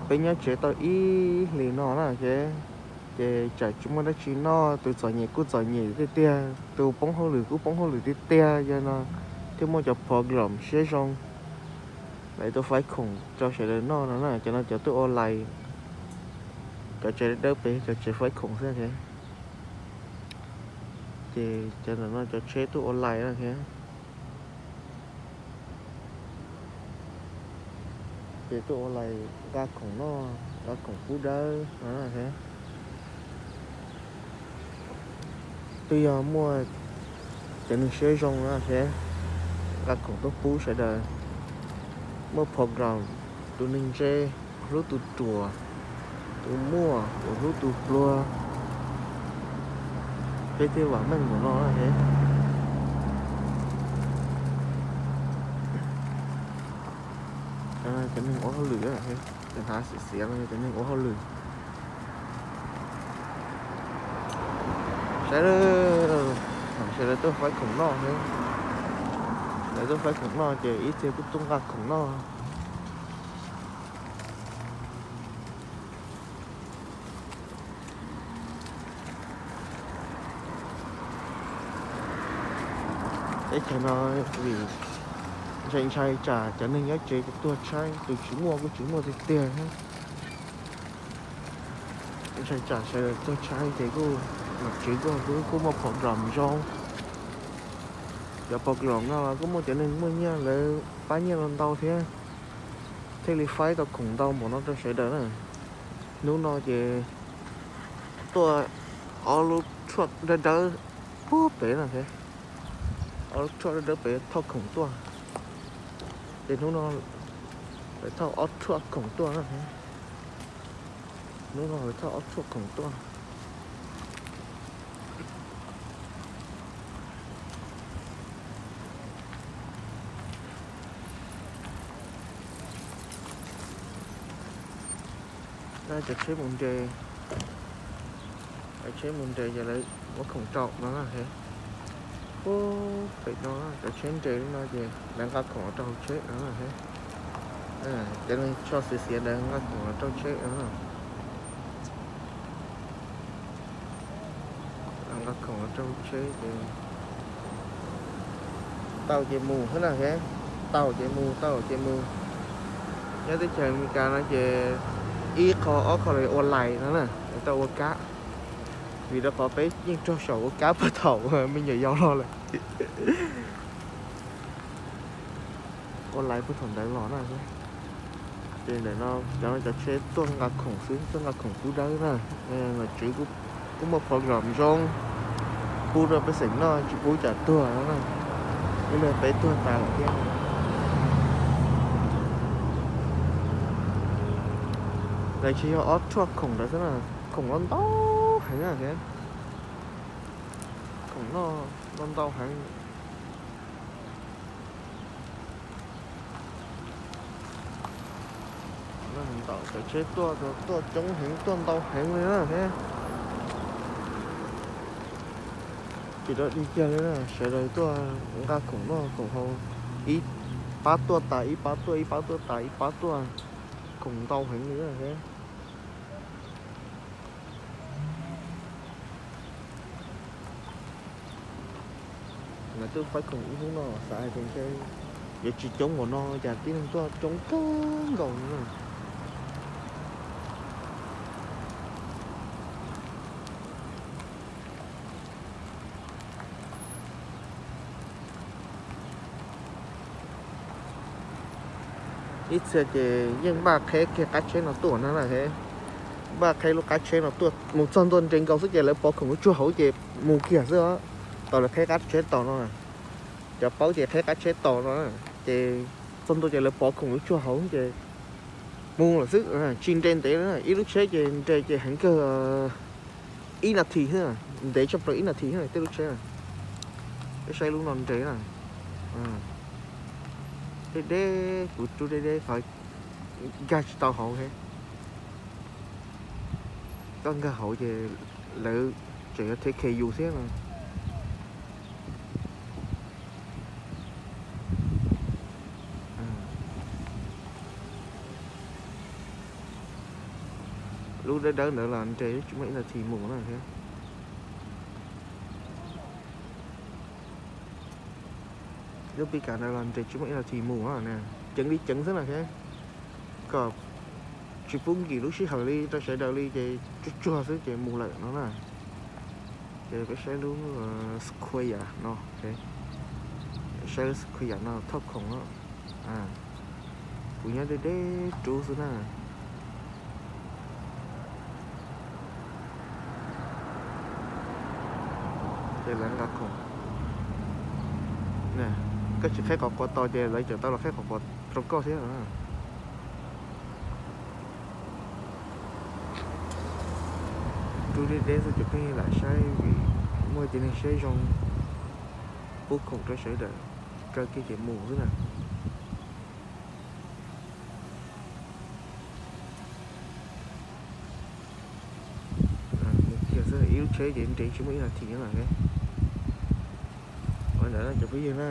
Peb nyob tsev tau ib hlis no na, ces, ces tsam tsis muaj dab tsi noj, tus txom nyem kuj txom nyem tiag tiag, tus poob hauj lwm kuj poob hauj lwm tiag tiag, yog no thiaj muaj cov program siab zoo. Lawv tuaj faib khoom rau sawv daws noj no na, cov no cov tuaj ua lais, cov tsev dawb pem cov tsev faib khoom xwb thiab. Ces cov ntawm no cov tsheb tuaj ua lais no thiab. Ces tuaj ua lais nqa khoom noj, nqa khoom pub dawb no thiab. Twb yog muaj cov neeg siab zoo no thiab, nqa khoom tuaj pub sawv daws. Muaj program, tus neeg ntse hlub tus ruam, tus muaj hlub tus pluag, peb thiaj vam meej mus no thiab. Cov neeg ua hauj lwm, cov hnav xiav xiav no cov neeg ua hauj lwm. Saib, sawv daws tuaj faib khoom noj thiab. Lawv tuaj faib khoom noj ces ib txhia kuj tuaj nqa khoom noj. Teb chaws no vim ntshai ntshai tsam cov neeg nyob tsev ces tuag tshaib, tus tsis muaj kuj tsis muaj tiag tiag. Ntshai tsam sawv daws tuag tshaib ces kuj, nom tswv kuj, kuj muaj program zoo. Cov program no los kuj muaj cov neeg muaj nyiaj lawv pab nyiaj los ntau thiab, thiaj li faib tau khoom ntau npaum no rau sawv daws na. Hnub no ces tuaj ob lub truck dawb dawb puag pem no thiab. Ob lub truck dawb dawb pem thauj khoom tuaj. Ces hnub no lawv thauj ob truck khoom tuaj na. Hnub no lawv thauj ob truck khoom tuaj. Cov tsheb mus nres, cov tsheb mus nres ces lawv muab khoom rau no na. Ub, pem no cov tsheb nres li no ces lawv nqa khoom los rau hauv tsheb no na. Cov neeg tso xiav xiav ntawd nqa khoom los rau tsheb no. Nqa khoom los rau tsheb ces tau ces mus xwb na. Tau ces mus, tau ces mus. Nyob teb chaws Amelikas no ces ib qho ob qho los ua lais no na, tau ua kab. Vim rau qhov peb yeej raug saum ua kab puag thaum me nyuam yaus los lawm. Ua lais puag thaum ntawd los na. Ces ntawm no cov no cov tsheb tuaj nqa khoom xwb, tuaj nqa khoom pub dawb na. Nom tswv kuj muaj program zoo, pub rau pej xeem noj tsis pub tsam tuag no na. Ib leeg peb tuag tas lawm thiab. Lawv tsis yog ob truck khoom ntawd xwb na, khoom los ntau heev na thiab. Khoom noj los ntau heev. Ntau, cov tsheb tuaj, tuaj coob heev, tuaj ntau heev li na thiab. Tsis dog dig kiag li na, sawv daws tuaj nqa khoom noj khoom haus, ib pab tuaj tas ib pab tuaj, ib pab tuaj tas ib pab tuaj, khoom ntau heev li na thiab. Lawv twb faib khoom ib hnub no xav hais tias ntshe yuav tsis coob npaum no cas tib neeg tuaj coob kawg nkaus li na. Ib txhia ces yeej npaj qheb kiag qab tsheb no tuaj na na. Npaj qheb lub qab tsheb no tuaj mus txog ntua nres nkaus xwb ces lawv pov khoom lub tsuag hauv ces mus kiag xwb os. Thaum lawv qheb qab tsheb tos no, cov paub ces qheb qab tsheb tos no, ces txog ntua ces lawv pov khoom lub tsuag hauv ces mus lawm xwb. Tsis nres ntev, ib lub tsheb ces nres ces heev kawg ib nas this xwb, ntev tshaj plaws ib nas this xwb tej lub tsheb. Peb saib lub no nres na, deb deb, kuv rub deb deb qhov nkag tsis tau hauv thiab. Koj nkag hauv ces lawv tseem yuav thev khe yus thiab no. Lub dawb dawb ntawd los nres tsis muaj ib nas this mus na thiab. Lub pib kas ntawd los nres tsis muaj ib nas this mus na. Ceev li ceev xwb na thiab, kom tsis pub nkim lub sij hawm li rau sawv daws li ces tsuag tsuag xwb ces mus lawm no na. Ces peb saib lub Sequoia no, saib lub Sequoia no thauj khoom no. Kuv nyob deb deb rub xwb na. Ces lawv nqa khoom, koj tsis qhib qhov quav tos ces lawv tseem tau los qhib qhov quav rau koj thiab. Rub deb deb xwb ces pheej lam saib vim muaj cov neeg saib zoo, pub khoom rau sawv daws, kaw kiag ces mus xwb na. Mus kiag xwb, ib lub tsheb ces nres tsis muaj ib nas this na. Ua ntawd cov phooj ywg na,